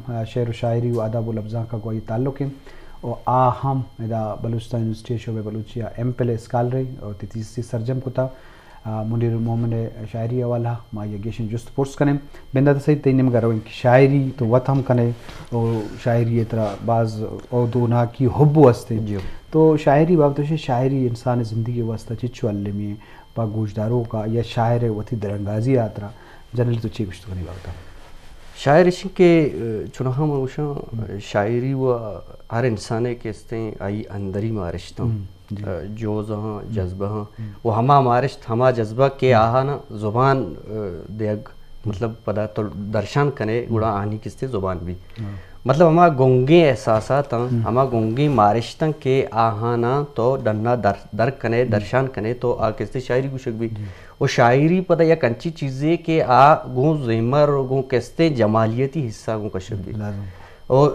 آ، شعر و شاعری و ادب و لبزانک ء گوں آئی تعلق انت و آ ہم ادا بلوچستان یونیورسٹی ء شعبہ بلوچی ء ایم فل ء اسکالر ء و وتی تھیسس سرجم کتا۔ آ، منیر مومن ء شاعری حوالہ ما آئی ء گیشیں جست پرس کنیں۔ بندات سعید، تئی نیمگ ء رویں کہ شاعری تو وت ہم کنے و شاعری ء ترا باز عہد و ناکی حب و ہستیں۔ جی۔ تو شاعری بابت شے، شاعری انسان ء زندگی ء واسطہ چچو المی پہ گوشداروک ء یا شاعر ء وتی درانگازی ء ہاترا جنرلی تو چے گوشت کنی بابت ء؟ شاعر اش کہ، ء، چوناہا من گوشاں، شاعری و ہر انسانے کہ استیں آئی اندری مارشتاں، ہم، جی۔ ء، جوزہاں، جذبہاں، ہم۔ و ہما مارشت، ہما جذبہ کہ، ہم۔ آہانا زبان، ء، دیگ، ہم۔ مطلب پدا تو درشان کنے، ہم۔ گڑا آہانی کستے زبان بی۔ ہاں۔ مطلب ہما گنگیں احساساتاں، ہم۔ ہما گنگیں مارشتاں کہ آہانا تو ڈنا در، در کنے، ہم۔ درشان کنے تو آ کستے شاعری گوشگ بی۔ جی۔ و شاعری پدا یک انچی چیزے کہ آ گوں زیمر و گوں کستیں جمالیتی حصہ گوں کشگ بیت۔ لازم۔ و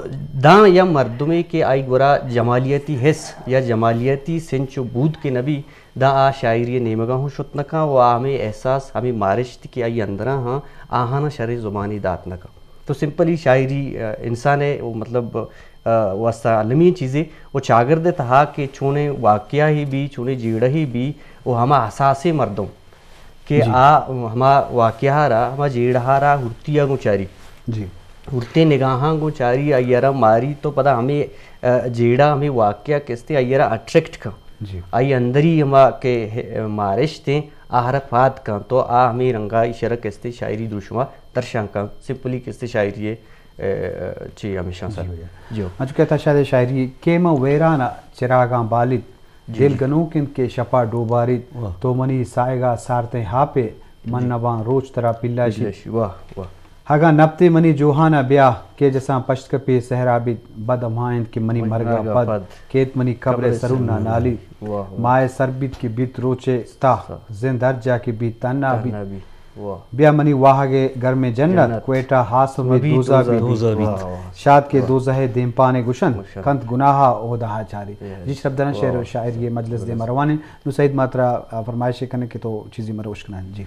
داں یا مردمے کہ آئی گورا جمالیتی حس یا جمالیتی سنچ و بود کہ نبی، داں آ شاعری نیمگا ہوں شت نکاں و آ ہمیں احساس، ہمیں مارشت کہ آئی اندرا ہاں، آہانا شریں زبانی دات نکاں۔ تو سمپلی شاعری، ء، انسان ء و مطلب، ء، واسطہ المی چیزے و چاگرد ء تہا کہ چونیں واقعہ ہی بی، چونیں جیڑہ ہی بی و ہما حساسیں مردم کہ جی۔ آ ہما واقعہ را، ہما جیڑہ را ہرتی ء گوں چاری۔ جی۔ ہرتیں نگاہاں گوں چاری آئی را ماری تو پدا ہمیں، ء، جیڑہ ہمیں واقعہ کستے آئی را اٹریکٹ کن۔ جی۔ آئی اندری ہما کہ، ء، مارشتیں آہرا پاد کن تو آ ہمیں رنگا ایشرا کستے شاعری دروشما درشان کن۔ سمپلی کستے شاعری ء، ء، چی ہمیشاں سر۔ جی۔ جو۔ انچو کہ عطا شاد ء شاعری، کیماں ویران ء چراگاں بالیت، جی، دل جی۔ گنوک انت کہ شپا ڈوباریت، واہ۔ تو منی ساہگا سارتیں ہاپے، من جی۔ نباں روچ ترا پلاشیت۔ پلاشی، واہ، واہ۔ اگاں نپتے منی جوہانا بیا، کہ جساں پشت کپی صحرا بیت، بد ہما انت کہ منی منی مرگا مرگا پد، پد۔ کیت منی قبر قبر سرونا سرونا نالی۔ واہ، واہ۔ ماہ سر بیت کہ بیت روچے تہ، سا۔ زند ہر جا کہ بیت تہنا بیت۔ تہنا بیت۔ واہ۔ بیا منی واہگ ء گرمیں جنت، جنت۔ کوئٹہ ہاس و مبیت، دوزہ دوزہ بیت۔ دوزہ بیت۔ واہ، واہ۔ شاد کہ واہ۔ دوزہ ء دیمپان ء گوشنت، گوشنت۔ کنت گناہ ء عہدہ ء چاری۔ جی۔ جی شرپداراں، واہ، شعر و واہ۔ شاعری ء مجلس دیما زبردست۔ روان انت۔ نوں سعید ما ترا، آ، فرمائشے کنیں کہ تو چیزے مروش کناں۔ جی۔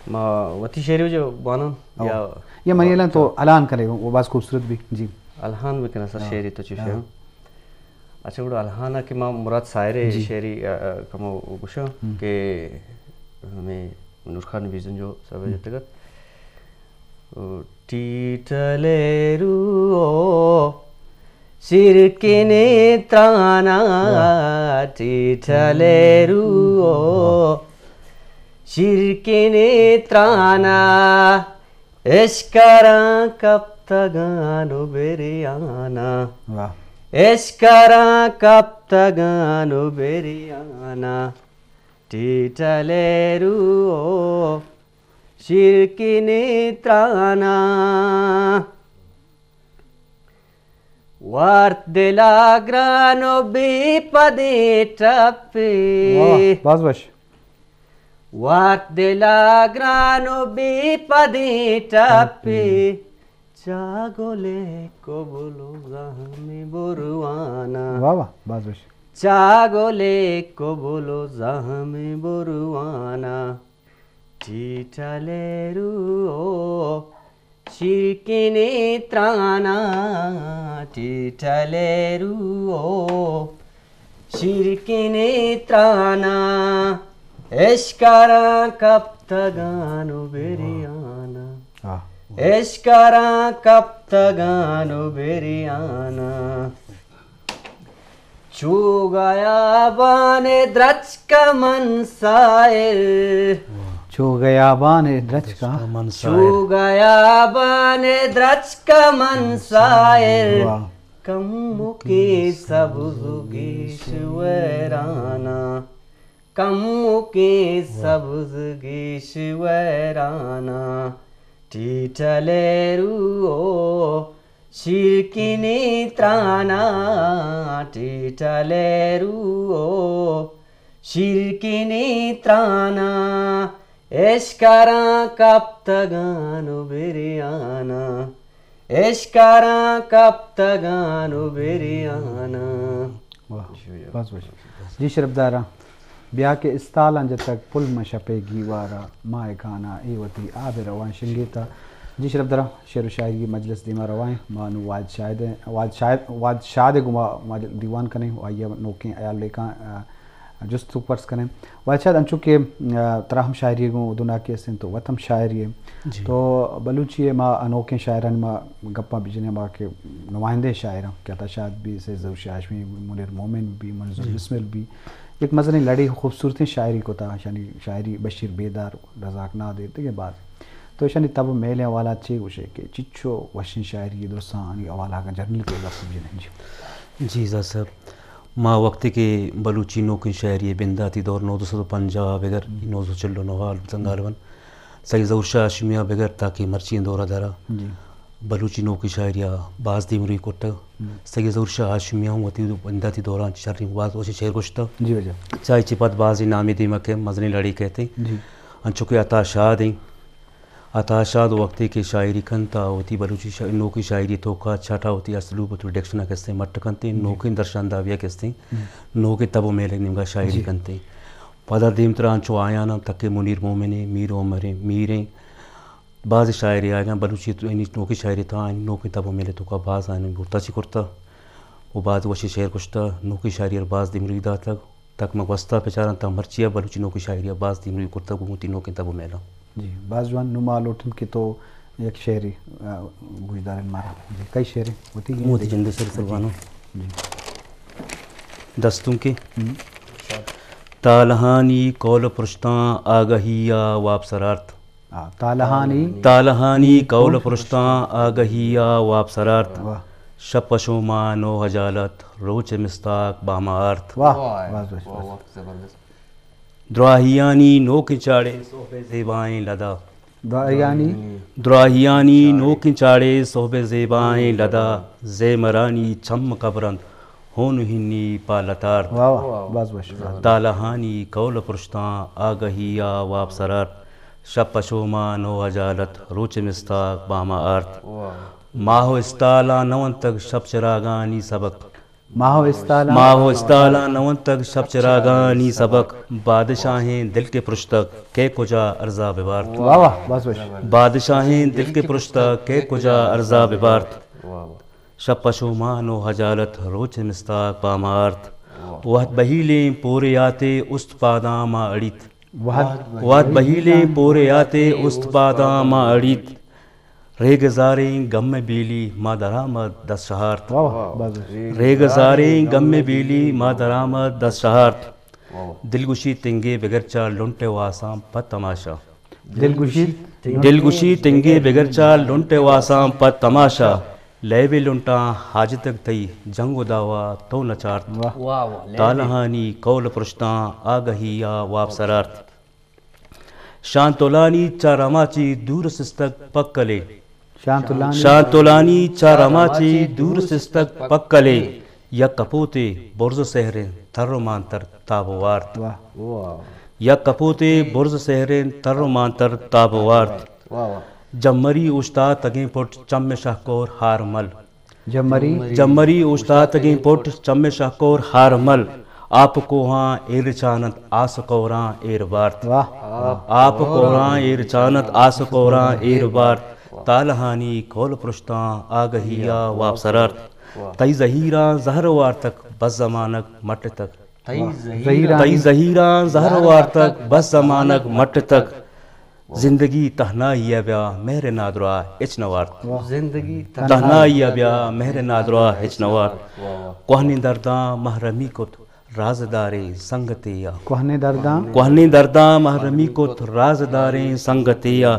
ما وتی شعری وجہ بواناں او۔ یا، یا منی یا الان تو چا۔ الان کنے، وہ باز خوبصورت بھی۔ جی۔ الہان بکناں سر ہاں۔ شعری تو چوش ہاں۔ ہیں۔ اچھا، گڑا الہان ء کہ ما مراد ساحر ء جی۔ شعری، ء، ء، کمو گوشاں ہم۔ کہ ہمیں نور خان بیزنجو صاحب ء ہم۔ جتگ ات۔ او، ٹیٹلے رو او، شیرکنے ترانا، واہ۔ ٹیٹلے رو او، شیرکنے ترانا، اشکراں کپتگان و بریانا۔ واہ۔ اشکراں کپتگان و بریانا۔ ٹیٹلے رو او، شیرکنے ترانا۔ وارت دلا گران و بے پدیں ٹپے۔ واہ، باز وش۔ وارت دلا گران و بے پدیں ٹپے۔ چا گلے کبل و زہم بروانا۔ واہ واہ، باز وش۔ چا گلے کبل و زہم بروانا۔ ٹیٹلے رو او، شیرکنے ترانا، ٹیٹلے رو او، شیرکنے ترانا، اشکراں کپتگان و بریانا۔ آہ۔ اشکراں کپتگان و بریانا۔ چو گیابان درچک من سائر۔ چو گیابان درچک من سائر۔ چو گیابان درچک من سائر۔ واہ۔ کمکے سبز و گیش ویرانا۔ کمکے سبز گیش ویرانا۔ ٹیٹلے رو او، شیرکنے ترانا، ٹیٹلے رو او، شیرکنے ترانا، اشکراں کپتگان و بریانا، اشکراں کپتگان و بریانا۔ واہ، جی، جی۔ بس، بس۔ جی، شرپداراں۔ بیا کہ استالاں جتگ پل من شپے گیوارا، ماہکانا اے وتی آب روان شنگیتا۔ جی شرف دراں، شعر و شاعری مجلس دیما روائیں۔ ما نوں واحد شاہد، واحد شاہد، واحد شاد گما ما دیوان کنیں و آئی نوکیں حیال لیکاں، آ، جست و پرس کنیں۔ واحد شاہد، انچو کہ، آ، ترا ہم شاعری گوں دناکی استیں تو وت ہم شاعری ہے۔ جی۔ تو بلوچی ہے، ما انوکیں شاعران ما گپاں بجنیں، ما کہ نمائندہ شاعراں کہ عطا شاد بھی، سید ظہور شاہ ہاشمی، منیر مومن بھی، منظور جی۔ بسمل بھی، یک مزنیں لڑی خوبصورتیں شاعری کتا، یعنی شاعری بشیر بیدار، رزاق نادر، دگہ باز۔ تو ایشانی تب و میلیں حوالات چے گوشے کہ چچو وشیں شاعری درستانی حوالہ اگاں جنرل کے گپ بجنیں جی۔ جی زاہ صاحب، ما وقتی کہ بلوچی نوکیں شاعری بنداتی دور نوزدہ سد و پنجاہ بگر ہم۔ نوزدہ سد و چل و نو حال بزن غالباً سید ظہور شاہ ہاشمی بگر تاکہ مرچی دور درا جی۔ بلوچی نوکیں شاعری باز دیمروی کرتگ۔ ہم۔ سید ظہور شاہ ہاشمی ہم وتی بنداتی دوران شریں باز وشیں شعر گوشتگ۔ جی واجہ۔ چاہے چہ پد بازیں نامے دیما کہ مزنیں لڑی کہتے۔ جی۔ انچو کہ عطا شاد ہیں۔ عطا شاد وقتی کہ شاعری کنت، آ وتی بلوچی شا-، نوکیں شاعری توکا چٹا وتی اسلوب و ڈکشن کستیں مٹ کنت، جی۔ نوکیں درشاندہ بیا کستیں، ہم۔ نوکیں تب و میلے نیمگا شاعری جی۔ کنت۔ پدا دیمترا انچو آیانا تک منیر مومن ہیں، میر عمر ہیں، میر ہیں۔ باز شاعری آیگاں بلوچی تو، یعنی نوکیں شاعری تا، یعنی نوکیں تب و میلے توکا باز آیانا بورتا چی کرتا۔ و باز وشیں شعر گوشتا، نوکیں شاعری باز دیمروی داتگ۔ تک ما گوستا بچاراں تا مرچی ء بلوچی نوکیں شاعری ء باز دیمروی کرتگ گوں وتی نوکیں تب و میلاں۔ جی، باز جوان۔ نوں ما لوٹیں کہ تو یک شعرے، آ، گوشداریں مارا۔ جی، کئی شعرے؟ وتی وتی جندے سر سلوانو۔ جی۔ دستونکے۔ ہم۔ تالہانی قول پرشتاں آگہی ء واب سرارت۔ آ، تالہانی۔ تالہانی قول پرشتاں آگہی ء واب سرارت۔ واہ۔ شپ پشومان و حجالت روچ مستاک باما آرت۔ واہ، واہ، باز وش، واہ، باز۔ واہ، زبردست۔ دراہیانی نوکیں چاڑے سہب زیبائیں لدا۔ دراہیانی۔ دراہیانی نوکیں چاڑے سہب زیبائیں لدا۔ زیمرانی چم کبرنت ہون ہنی پا لتارت۔ واہ، واہ، باز وش، باز وش۔ تالہانی قول پرشتاں آگہی ء واب سرارت۔ شپ پشومان و حجالت روچ مستاک باما آرت۔ واہ۔ ماہ و استالاں نہ ونتگ شپ چراگانی سبک۔ ماہ و استالاں۔ ماہ و استالاں نہ ونتگ شپ چراگانی سبک۔ بادشاہیں دل کہ پرشتگ، کئے کجا ارزا ببارت۔ واہ واہ، باز وش۔ بادشاہیں دل کہ پرشتگ، کئے کجا ارزا ببارت۔ واہ واہ۔ شپ پشومان و حجالت روچ مستاک باما آرت۔ واہ۔ وہد بہیلیں پورے آتے است پاداں ما اڑیت۔ وہد۔ وہد بہیلیں پورے آتے است پاداں ما اڑیت۔ ریگ زاریں گم بیلی ما درآمد دست شہارت۔ واہ واہ، باز وش۔ ریگ زاریں گم بیلی ما درآمد دست شہارت۔ واہ واہ۔ دلگوشی تنگے بگر چا لنٹ واساں پد تماشا۔ دلگوشی۔ دلگوشی تنگے بگر چا لنٹ واساں پد تماشا۔ لیب لنٹاں حاجتگ تئی جنگ و دعوا تو نہ چارت۔ واہ۔ واہ واہ، لیب۔ تالہانی قول پرشتاں آگہی آ واب سرارت۔ شانتولانی چہ رماچی دور سستگ پکلے۔ شانتولانی۔ شانتولانی چہ رماچی دور سستگ پکلے۔ یک کپوتے برز سہریں تر و مانتر تاب وارت۔ واہ۔ واہ۔ یک کپوتے برز سہریں تر و مانتر تاب وارت۔ واہ واہ۔ جمری اوشتاتگیں پٹ چم شہکور ہارمل۔ جمری۔ جمری اوشتاتگیں پٹ چم شہکور ہارمل۔ آپ کوہاں ایر چانت آس کوراں ایر بارت۔ واہ۔ آپ کوہاں ایر چانت آس کوراں ایر بارت۔ تالہانی قول پرشتاں آگہی آ واب سرارت۔ واہ۔ تئی زہیراں زہر وارتک بس زمانگ مٹتک۔ تئی زہیراں۔ تئی زہیراں زہر وارتک بس زمانگ مٹتک۔ زندگی تہنائی ء بیا مہر نادراہ ہچ نہ وارت۔ واہ۔ زندگی تہنائی ء بیا مہر نادراہ ہچ نہ وارت۔ واہ واہ۔ کوہنیں درداں محرمی کت رازداریں سنگتے ء۔ کوہنیں درداں۔ کوہنیں درداں محرمی کت رازداریں سنگتے ء۔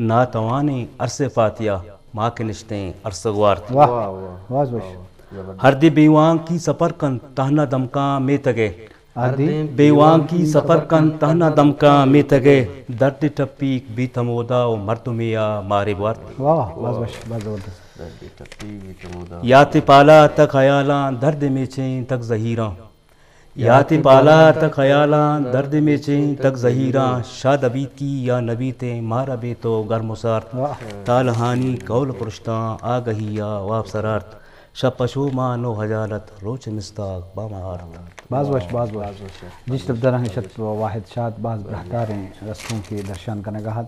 ناتوانیں ارس پاتیا ما کہ نشتیں ارس گوارت۔ واہ۔ واہ واہ۔ باز وش۔ زبردست۔ ہردے بیوانکی سفر کنت تہنا دمکاں میتگے۔ ہردے۔ بیوانکی سفر کنت تہنا دمکاں میتگے۔ درد ٹپیک بیت ہمودا و مردمے آ مارے بوارت۔ واہ واہ، باز وش، باز زبردست۔ درد ٹپیک بیت ہمودا۔ یات پالا تک خیالاں درد میچیں تک زہیراں۔ یات پالا تک خیالاں درد میچیں تک زہیراں۔ شاد ابیت کی یا نبیتیں مارا بے تو گرم و سارت۔ واہ۔ تالہانی قول پرشتاں آگہی آ واب سرارت۔ شپ پشومان و حجالت روچ مستاگ باما آرت۔ باز وش، باز وش۔ جی شرف دراں، شت واحد شاد باز براہداریں رستونکے درشان کنگا ات۔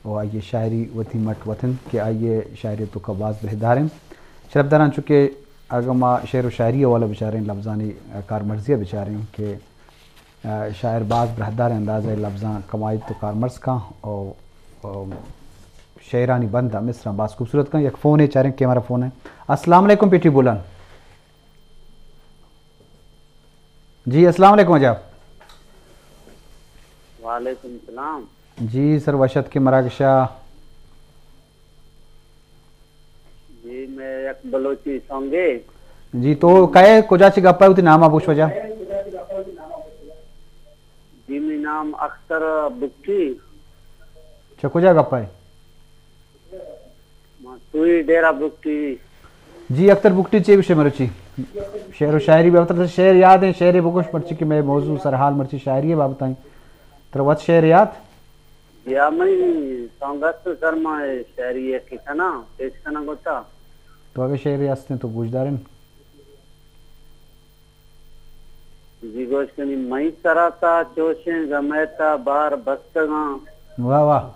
و آئی ءِ شاعری وتی مٹ وت انت کہ آئی ءِ شاعری ءِ توکا باز بریدار انت۔ شرپداراں، چونکہ اگاں ما شعر و شاعری ءِ حوالہ بچاریں، لبزانی کارمرزی ءَ بچاریں کہ، آ، شاعر باز بریدار انداز ءَ لبزاں کمائیت و کارمرز کن و، و شعرانی بند ءَ مصراں باز خوبصورت کن۔ یک فونے چاریں، کیمرہ فون ءَ۔ السلام علیکم پیٹی بولان۔ جی، السلام علیکم واجہ۔ وعلیکم السلام۔ جی سر، وش اتکے مراگشا۔ جی، مئے یک بلوچی سانگے۔ جی، تو کئے، کجا چہ گپ ءَ، وتی نام ءَ بگوش واجہ۔ جی، منی نام اختر بگٹی۔ چہ کجا گپ ءَ؟ ما سوئی ڈیرہ بگٹی۔ جی اختر بگٹی، چے گوشے مرچی؟ شعر و شاعری بابت ءَ، شعر یاد ایں، شعرے بگوش، مرچی کہ مئے موضوع سرحال مرچی شاعری ءِ بابت ءَ ایں۔ ترا وت شعر یات؟ جی ہاں، منی سانگ است سر، ما شاعری یکے کناں، پیش کناں گوتا۔ تو اگہ شعرے ہستیں تو گوش داریں۔ جی گوش کنی، مئی سرا تا چوشیں غمے تا بار بستگاں۔ واہ واہ۔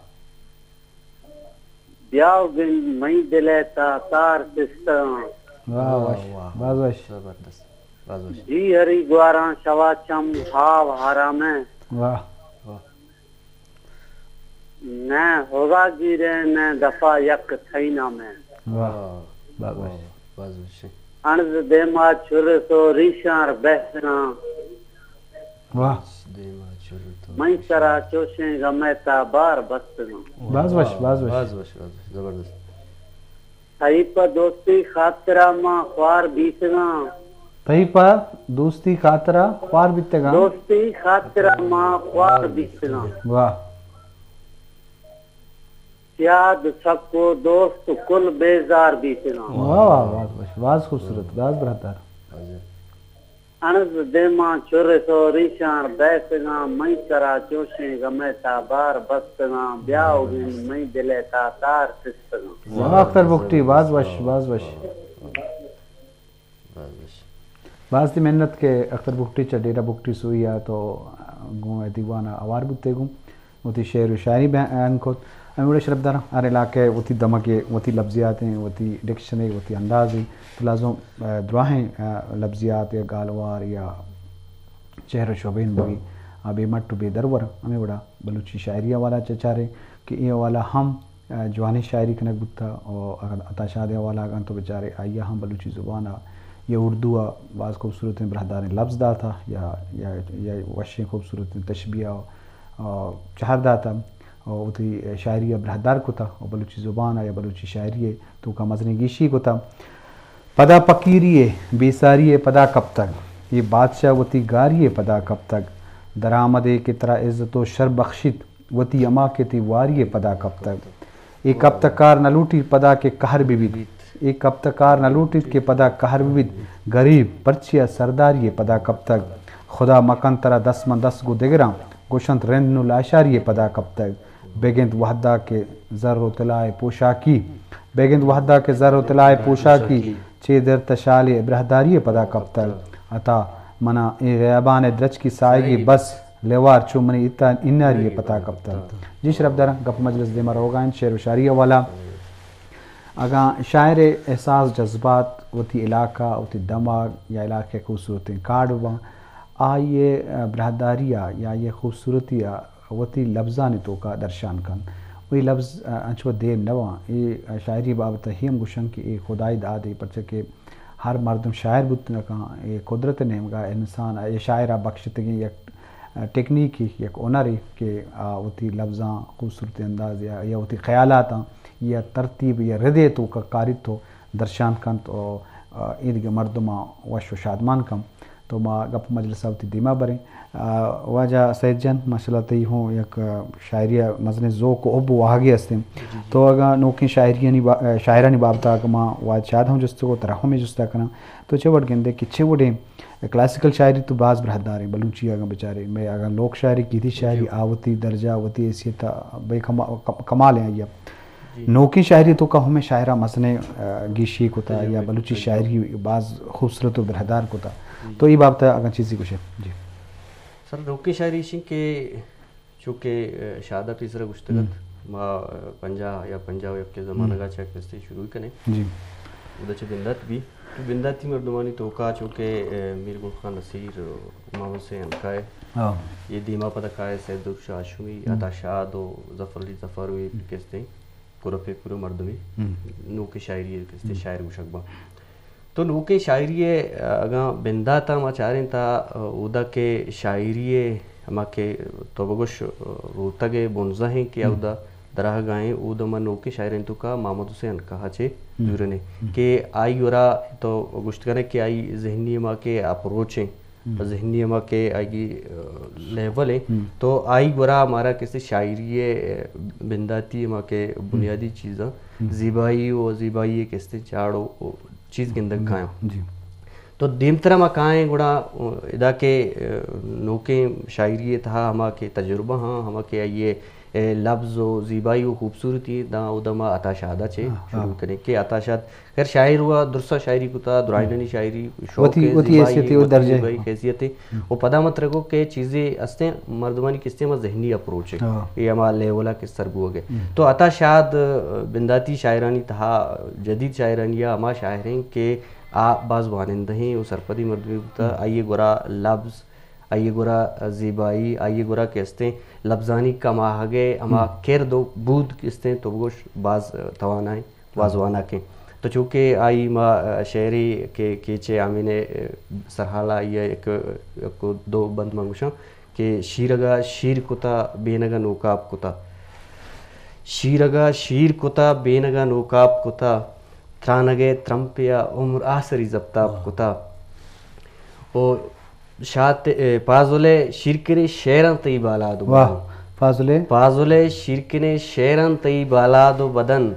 بیا و گند مئی دلے تا تار سستگاں۔ واہ، واہ، وش، واہ، باز وش۔ زبردست، باز وش۔ جی ہری گواراں شوا چم ہاو حرامیں۔ واہ۔ واہ۔ نہ ہوا گیرے نہ دفا یک تھئی نامیں۔ واہ، واہ، باز وش۔ واہ، باز وش۔ انز دیما چرس و ریشاں بہتگاں۔ واہ۔ دیما چرس و مئی سرا چوشیں غمے تا بار بستگاں۔ باز وش، واہ، باز وش۔ باز وش، باز وش، زبردست۔ تئی پہ دوستی خاطرا ما خوار بیتگاں۔ تئی پہ دوستی خاطرا خوار بیتگاں۔ دوستی خاطرا ما خوار بیتگاں۔ واہ۔ یاد سک و دوست کل بیزار بیتگاں۔ واہ، واہ، باز وش، باز خوبصورت، باز بہتر۔ انز دیما چرس و ریشاں بیتگاں، مئی سرا چوشیں غمے تا بار بستگاں، بیا و گند مئی دلے تا تار سستگاں۔ واہ، اختر بگٹی، باز وش، باز وش۔ باز وش۔ باز تئی منت کہ اختر بگٹی چہ ڈیرہ بگٹی سوئی ءَ تو گوں اے دیوان ءَ ہوار بوتے گوں۔ وتی شعر و شاعری بیان کت۔ ہمے وڑا شرپداراں، ہر علاقہ ءَ وتی دمگے، وتی لبزیات ایں، وتی ڈکشنے، وتی اندازے۔ تو لازم، آ، دراہیں، آ، لبزیات یا گالوار یا چہر و شبین بگی، آ، بے مٹ و بے درور۔ ہمے وڑا بلوچی شاعری حوالہ چہ چارے کہ اے حوالہ ہم، آ، جوانیں شاعری کنگ بوتا و اگاں عطا شاد حوالہ اگاں تو بچارے، آئی ءَ ہم بلوچی زبان ءَ یا اردو ءَ باز خوبصورتیں براہداریں لبز داتا یا، یا، یا وشیں خوبصورتیں تشبیہ ءَ، آ، چہر داتا۔ و وتی شاعری ءَ براہدار کتا و بلوچی زبان ءَ یا بلوچی شاعری ءِ توکا مزنیں گیشی کتا۔ پدا پکیری ءِ بیساری ءَ پدا کپتگ، اے بادشاہ وتی گاری ءَ پدا کپتگ۔ درآمدے کہ ترا عزت و شر بخشیت، وتی ہما کہ تئی واری ءَ پدا کپتگ۔ اے کپتکار نہ لوٹیت پدا کہ قہر بہ بیت۔ اے کپتکار نہ لوٹیت کہ پدا قہر بہ بیت۔ گریب پرچیا سرداری ءَ پدا کپتگ۔ خدا مکن ترا دست من دست گوں دگراں، گوشنت رند نوں لاشاری ءَ پدا کپتگ۔ بگند وہدا کہ زر و طلاء ءِ پوشاکی، بگند وہدا کہ زر و طلاء ءِ پوشاکی، چے درتہ شالے ابرہداری ءَ پدا کپتگ۔ عطا منا اے غیابان ءِ درچکی ساہگے بس، لیوار چو منی اتا اناری ءَ پدا کپتگ۔ جی شرپداراں، گپ مجلس دیما روگا انت، شعر و شاعری حوالہ۔ اگاں شاعر ءِ احساس، جذبات، وتی علاقہ، وتی دمگ یا علاقہ ءِ خوبصورتیں کاڑ بباں، آئی ءِ براہداری ءَ یا آئی ءِ خوبصورتی ءَ وتی لبزانی توکا درشان کنت۔ و اے لبز، آ، انچو دیم نہ باں۔ اے شاعری بابت ءَ ہم گوشن کہ اے خدائی دادے، پرچہ کہ ہر مردم شاعر بوت نہ کن۔ اے قدرت ءِ نیمگا انسان ءَ، اے شاعر ءَ بخشتگیں یک، آ، ٹیکنیکے، یک ہنرے کہ آ وتی لبزاں خوبصورتی انداز یا، یا وتی خیالاتاں یا ترتیب یا ردے توکا کاریت و درشان کنت و، آ، ایدگہ مردماں وش و شادمان کنت۔ تو ما گپ مجلس ءَ وتی دیما بریں۔ آ، واجہ سید جان، ماشاءاللہ تئی ہوں یک، آ، شاعری ءَ مزنیں ذوق و حب و واہگے ہستیں۔ جی، جی۔ تو اگاں نوکیں شاعریانی با-، آ، شاعرانی بابت ءَ اگاں ما واجہ شاد ہم جست کو، ترا ہم اے جست ءَ کناں۔ تو چے وڑ گندے کہ چے وڑیں کلاسیکل شاعری تو باز براہداریں، بلوچی اگاں بچارے، مئے اگاں لوک شاعری، گیدی شاعری، جی۔ آ وتی درجہ، وتی حیثیت ءَ بے کما-، کم-، کمال ایں آئی ءَ۔ جی۔ نوکیں شاعری توکا ہمے شاعراں مزنیں، آ، گیشی کتا جی، یا جی، بلوچی جی۔ شاعری باز خوبصورت و براہدار کتا۔ جی، تو جی۔ اے بابت ءَ اگاں چیزے گوشے۔ جی۔ سر، نوکیں شاعری ایش انت کہ چونکہ، آ، شاد ءَ پیسرا گوشتگ ات، ہم۔ ما پنجاہ یا پنجاہ و یک ءِ زمانگ ءَ چہ کستے شروع کنیں۔ جی۔ ادا چہ بندات بی۔ تو بنداتی مردمانی توکا چونکہ، اے، میر گل خان نصیر، محمد حسین کائے۔ ہاں۔ یہ دیما پدا کائے سید دروش ہاشمی، عطا شاد و ظفر علی ظفر و یہ کستے گروپ ءِ پورا مردمے نوکیں شاعری ءِ کستے شاعر گوشگ باں۔ تو نوکیں شاعری ءِ اگاں بندات ءَ ما چاریں تا اودا کہ شاعری ءِ ہما کہ تو بگوش روتگ ءِ بنزہ ایں کہ اودا درآہگ ءَ ایں، اودا ما نوکیں شاعرانی توکا محمد حسین کاہ ءَ چہ زورن ایں کہ آئی گورا تو گوشت کنے کہ آئی ذہنی ہما کہ اپروچ ایں، ذہنی ہما کہ آئی، آ، لیول ایں، تو آئی گورا مارا کستے شاعری ءِ، آ، بنداتی ہما کہ بنیادی چیزاں زیبائی و زیبائی ءِ کستے چاڑ و، و چیز گندگ کایاں۔ جی۔ تو دیمترا ما کائیں گڑا، آ، ادا کہ، آ، نوکیں شاعری ءِ تہا ہما کہ تجربہ ہاں، ہما کہ آئی ءِ، آ، لبز و زیبائی و خوبصورتی داں اودا ما عطا شاد ءَ چہ شروع کنیں کہ عطا شاد خیر، شاعر و درساں شاعری کتا، درائینانی شاعری شوق وتی، ہے، وتی زیبائی حیثیت ہے، ہے، وتی درجہ ہے۔ زیبائی حیثیت ہے۔ و پدا مت رکھو کہ چیزیں استیں مردمانی کستے ہما ذہنی اپروچ ہے۔ ہاں۔ یہ ہما لیولا کہ سر بوگ ہے۔ تو عطا شاد بنداتی شاعرانی تہا جدید شاعرانی یا ہما شاعر ہیں کہ آ باز وانندہ ہیں و سرپدی مردمی بوتا، آئیے گورا لبز، آئیے گورا زیبائی، آئیے گورا کہ استیں لبزانی کماہگے ہما کرد و بود کہ استیں تو بگوش باز توانائیں۔ وازواناکیں۔ تو چونکہ آئی ما، آ، شعرے کہ کیچے آمین ءِ، آ، سرحال آئی ءَ یک، یک دو بند من گوشاں کہ شیرگا شیر کتا، بینگا نوکاپ کتا۔ شیرگا شیر کتا، بینگا نوکاپ کتا، ترانگے ترمپیا عمر آسری زپتاپ کتا۔ او شات، اے، پازل ءِ شیرکنیں شعراں تئی بالاد و واہ، بدن۔ پازل ءِ۔ پازل ءِ شیرکنیں شعراں تئی بالاد و بدن،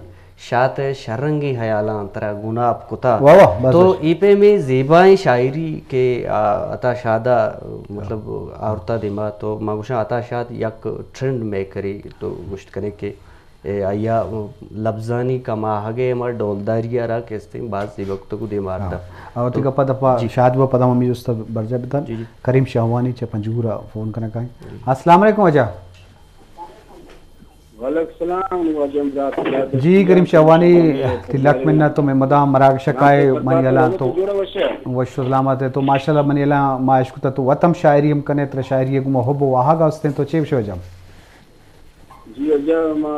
شات ءِ شررنگیں ہیالاں ترا گوناپ کتا۔ واہ واہ، بس تو بس۔ اے پیمیں زیبائیں شاعری کہ، آ، عطا شاد ءَ، مطلب، آورتا دیما تو ما گوشاں عطا شاد یک ٹرینڈ میکرے تو گوشت کنے کہ اے، آیا لبزانی کماہگ ءِ ہما ڈولداری ءَ را کہ استیں باز زیبا کتگ و دیم آرتگ۔ ہاں۔ آ وتی تو گپ ءَ دپ ءَ جی۔ شاد بہ پدا ہمے جست ءَ برجاہ بہ دنت۔ جی، جی۔ کریم شہوانی چہ پنجگور ءَ فون کنگ ءَ ایں۔ جی۔ السلام علیکم واجہ۔ وعلیکم السلام واجہ امداد۔ جی کریم شہوانی، تئی لک منت تو مئے مدام مراگش ءَ کائے منی الان تو جوڑ وش۔ وش و سلامت ئے تو ماشاءاللہ منی الان ما اشکتا تو وت ہم شاعری ہم کنے ترا شاعری ءِ گوما حب و واہگ استیں تو چے بشو جام؟ جی واجہ ما